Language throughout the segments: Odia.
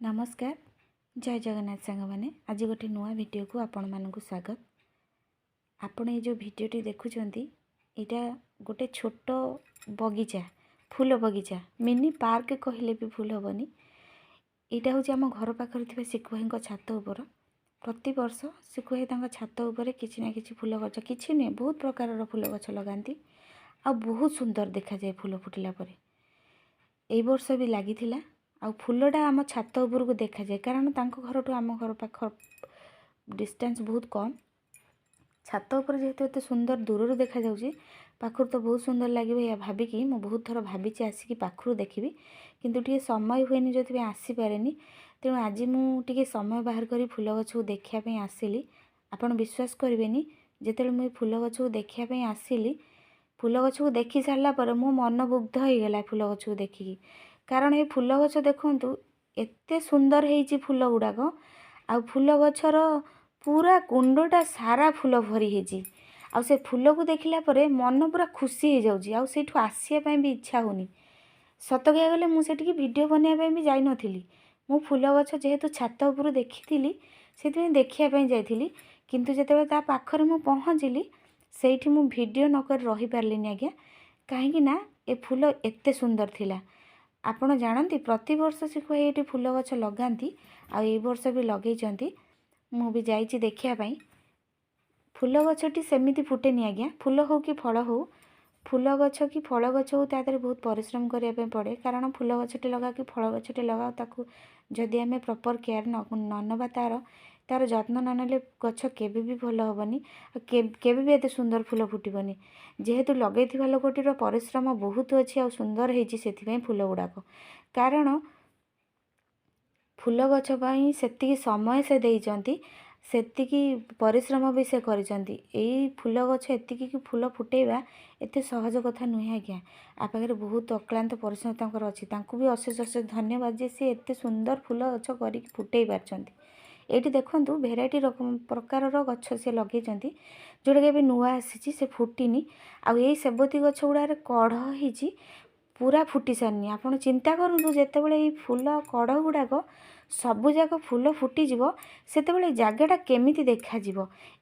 ନମସ୍କାର, ଜୟ ଜଗନ୍ନାଥ ସାଙ୍ଗମାନେ। ଆଜି ଗୋଟେ ନୂଆ ଭିଡ଼ିଓକୁ ଆପଣମାନଙ୍କୁ ସ୍ୱାଗତ। ଆପଣ ଏଇ ଯେଉଁ ଭିଡ଼ିଓଟି ଦେଖୁଛନ୍ତି, ଏଇଟା ଗୋଟେ ଛୋଟ ବଗିଚା, ଫୁଲ ବଗିଚା, ମିନି ପାର୍କ କହିଲେ ବି ଭୁଲ ହେବନି। ଏଇଟା ହେଉଛି ଆମ ଘର ପାଖରେ ଥିବା ଶିଖୁ ଭାଇଙ୍କ ଛାତ ଉପର। ପ୍ରତିବର୍ଷ ଶିଖୁ ଭାଇ ତାଙ୍କ ଛାତ ଉପରେ କିଛି ନା କିଛି ଫୁଲ ଗଛ, କିଛି ନୁହେଁ, ବହୁତ ପ୍ରକାରର ଫୁଲ ଗଛ ଲଗାନ୍ତି ଆଉ ବହୁତ ସୁନ୍ଦର ଦେଖାଯାଏ ଫୁଲ ଫୁଟିଲା ପରେ। ଏଇ ବର୍ଷ ବି ଲାଗିଥିଲା ଆଉ ଫୁଲଟା ଆମ ଛାତ ଉପରକୁ ଦେଖାଯାଏ, କାରଣ ତାଙ୍କ ଘରଠୁ ଆମ ଘର ପାଖ ଡିଷ୍ଟାନ୍ସ ବହୁତ କମ୍। ଛାତ ଉପରେ ଯେହେତୁ ଏତେ ସୁନ୍ଦର ଦୂରରୁ ଦେଖାଯାଉଛି, ପାଖରୁ ତ ବହୁତ ସୁନ୍ଦର ଲାଗିବ। ଏହା ଭାବିକି ମୁଁ ବହୁତ ଥର ଭାବିଛି ଆସିକି ପାଖରୁ ଦେଖିବି, କିନ୍ତୁ ଟିକେ ସମୟ ହୁଏନି, ଯେଉଁଥିପାଇଁ ଆସିପାରେନି। ତେଣୁ ଆଜି ମୁଁ ଟିକେ ସମୟ ବାହାର କରି ଫୁଲ ଗଛକୁ ଦେଖିବା ପାଇଁ ଆସିଲି। ଆପଣ ବିଶ୍ୱାସ କରିବେନି, ଯେତେବେଳେ ମୁଁ ଏ ଫୁଲ ଗଛକୁ ଦେଖିବା ପାଇଁ ଆସିଲି, ଫୁଲ ଗଛକୁ ଦେଖି ସାରିଲା ପରେ ମୋ ମନ ମୁଗ୍ଧ ହେଇଗଲା ଫୁଲ ଗଛକୁ ଦେଖିକି। କାରଣ ଏ ଫୁଲ ଗଛ ଦେଖନ୍ତୁ, ଏତେ ସୁନ୍ଦର ହେଇଛି ଫୁଲ ଗୁଡ଼ାକ ଆଉ ଫୁଲ ଗଛର ପୁରା କୁଣ୍ଡଟା ସାରା ଫୁଲ ଭରି ହେଇଛି। ଆଉ ସେ ଫୁଲକୁ ଦେଖିଲା ପରେ ମନ ପୁରା ଖୁସି ହେଇଯାଉଛି ଆଉ ସେଇଠୁ ଆସିବା ପାଇଁ ବି ଇଚ୍ଛା ହେଉନି। ସତ କହିବାକୁ ଗଲେ ମୁଁ ସେଠିକି ଭିଡ଼ିଓ ବନେଇବା ପାଇଁ ବି ଯାଇନଥିଲି। ମୁଁ ଫୁଲ ଗଛ ଯେହେତୁ ଛାତ ଉପରୁ ଦେଖିଥିଲି, ସେଥିପାଇଁ ଦେଖିବା ପାଇଁ ଯାଇଥିଲି। କିନ୍ତୁ ଯେତେବେଳେ ତା ପାଖରେ ମୁଁ ପହଞ୍ଚିଲି, ସେଇଠି ମୁଁ ଭିଡ଼ିଓ ନକରି ରହିପାରିଲିନି ଆଜ୍ଞା, କାହିଁକି ନା ଏ ଫୁଲ ଏତେ ସୁନ୍ଦର ଥିଲା। ଆପଣ ଜାଣନ୍ତି, ପ୍ରତିବର୍ଷ ଶିଖୁ ଭାଇ ଏଇଠି ଫୁଲ ଗଛ ଲଗାନ୍ତି ଆଉ ଏଇ ବର୍ଷ ବି ଲଗେଇଛନ୍ତି। ମୁଁ ବି ଯାଇଛି ଦେଖିବା ପାଇଁ। ଫୁଲ ଗଛଟି ସେମିତି ଫୁଟେନି ଆଜ୍ଞା। ଫୁଲ ହେଉ କି ଫଳ ହେଉ, ଫୁଲ ଗଛ କି ଫଳ ଗଛ ହେଉ, ତା ଦେହରେ ବହୁତ ପରିଶ୍ରମ କରିବା ପାଇଁ ପଡ଼େ। କାରଣ ଫୁଲ ଗଛଟି ଲଗାଅ କି ଫଳ ଗଛଟି ଲଗାଅ, ତାକୁ ଯଦି ଆମେ ପ୍ରପର୍ କେୟାର ନ ନେବା, ତା'ର ଯତ୍ନ ନ ନେଲେ ଗଛ କେବେ ବି ଭଲ ହେବନି ଆଉ କେବେ ବି ଏତେ ସୁନ୍ଦର ଫୁଲ ଫୁଟିବନି। ଯେହେତୁ ଲଗେଇଥିବା ଲୋକଟିର ପରିଶ୍ରମ ବହୁତ ଅଛି ଆଉ ସୁନ୍ଦର ହେଇଛି ସେଥିପାଇଁ ଫୁଲ ଗୁଡ଼ାକ। କାରଣ ଫୁଲ ଗଛ ପାଇଁ ସେତିକି ସମୟ ସେ ଦେଇଛନ୍ତି, ସେତିକି ପରିଶ୍ରମ ବି ସେ କରିଛନ୍ତି। ଏଇ ଫୁଲ ଗଛ ଏତିକି କି ଫୁଲ ଫୁଟେଇବା ଏତେ ସହଜ କଥା ନୁହେଁ ଆଜ୍ଞା। ଆ ପାଖରେ ବହୁତ ଅକ୍ଳାନ୍ତ ପରିଶ୍ରମ ତାଙ୍କର ଅଛି। ତାଙ୍କୁ ବି ଅଶେଷ ଅଶେଷ ଧନ୍ୟବାଦ ଯେ ସେ ଏତେ ସୁନ୍ଦର ଫୁଲ ଗଛ କରିକି ଫୁଟେଇ ପାରିଛନ୍ତି। ଏଇଠି ଦେଖନ୍ତୁ, ଭେରାଇଟି ରକମ ପ୍ରକାରର ଗଛ ସେ ଲଗେଇଛନ୍ତି, ଯେଉଁଟାକି ଏବେ ନୂଆ ଆସିଛି, ସେ ଫୁଟିନି। ଆଉ ଏଇ ସେବତୀ ଗଛ ଗୁଡ଼ାରେ କଢ଼ ହେଇଛି, ପୁରା ଫୁଟି ସାରିନି। ଆପଣ ଚିନ୍ତା କରନ୍ତୁ, ଯେତେବେଳେ ଏଇ ଫୁଲ କଢ଼ ଗୁଡ଼ାକ ସବୁଯାକ ଫୁଲ ଫୁଟିଯିବ, ସେତେବେଳେ ଜାଗାଟା କେମିତି ଦେଖାଯିବ।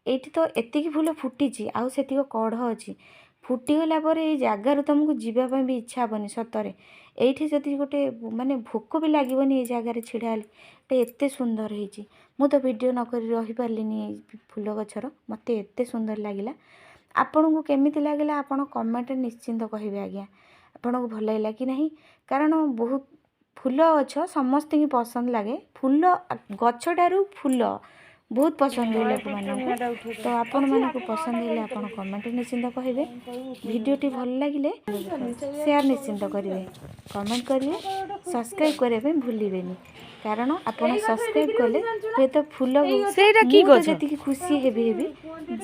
ଏଇଠି ତ ଏତିକି ଫୁଲ ଫୁଟିଛି ଆଉ ସେତିକ କଢ଼ ଅଛି। ଫୁଟିଗଲା ପରେ ଏଇ ଜାଗାରୁ ତୁମକୁ ଯିବା ପାଇଁ ବି ଇଚ୍ଛା ହେବନି ସତରେ। ଏଇଠି ଯଦି ଗୋଟେ ମାନେ ଭୋକ ବି ଲାଗିବନି ଏଇ ଜାଗାରେ ଛିଡ଼ା ହେଲେ। ଏଇଟା ଏତେ ସୁନ୍ଦର ହେଇଛି, ମୁଁ ତ ଭିଡ଼ିଓ ନକରି ରହିପାରିଲିନି ଏଇ ଫୁଲ ଗଛର। ମୋତେ ଏତେ ସୁନ୍ଦର ଲାଗିଲା। ଆପଣଙ୍କୁ କେମିତି ଲାଗିଲା, ଆପଣ କମେଣ୍ଟରେ ନିଶ୍ଚିନ୍ତ କହିବେ ଆଜ୍ଞା, ଆପଣଙ୍କୁ ଭଲ ଲାଗିଲା କି ନାହିଁ। କାରଣ ବହୁତ ଫୁଲ ଗଛ ସମସ୍ତଙ୍କୁ ପସନ୍ଦ ଲାଗେ। ଫୁଲ ଗଛଠାରୁ ଫୁଲ ବହୁତ ପସନ୍ଦ ହୁଏ ଲୋକମାନଙ୍କୁ। ତ ଆପଣମାନଙ୍କୁ ପସନ୍ଦ ହେଲେ ଆପଣ କମେଣ୍ଟରେ ନିଶ୍ଚିନ୍ତ କହିବେ। ଭିଡ଼ିଓଟି ଭଲ ଲାଗିଲେ ସେୟାର ନିଶ୍ଚିନ୍ତ କରିବେ, କମେଣ୍ଟ କରିବେ, ସବସ୍କ୍ରାଇବ୍ କରିବା ପାଇଁ ଭୁଲିବେନି। କାରଣ ଆପଣ ସବସ୍କ୍ରାଇବ୍ କଲେ ହୁଏତ ଫୁଲ ସେଇଟା କି ମୁଁ ତ ଗଛ? ଯେତିକି ଖୁସି ହେବି ହେବି,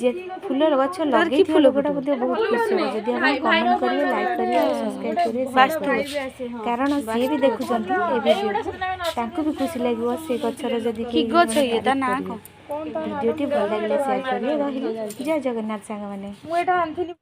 ଯେ ଫୁଲ ଗଛ ଲଗେଇଥିବା ଲୋକଟା ମଧ୍ୟ ବହୁତ ଖୁସି ହେବ, ଯଦି ଆପଣ କମେଣ୍ଟ କରିବେ, ଲାଇକ୍ କରିବେ ଆଉ ସବସ୍କ୍ରାଇବ୍ କରିବେ, ସେୟାର କରିବେ। କାରଣ ସିଏ ବି ଦେଖୁଛନ୍ତି ଏ ଭିଡ଼ିଓକୁ, ତାଙ୍କୁ ବି ଖୁସି ଲାଗିବ ସେ ଗଛର ଯଦି କି କେହି ଗଛ ଜଣେ ଇଏ, ତା ତାରିଫ ନାଁ କରିବେ। କଣ? ଭିଡ଼ିଓଟି ଭଲ ଲାଗିଲେ ସେୟାର କରିବେ। ରହିଲି, ଜୟ ଜଗନ୍ନାଥ ସାଙ୍ଗମାନେ। ମୁଁ ଏଇଟା ଆଣିଥିଲି।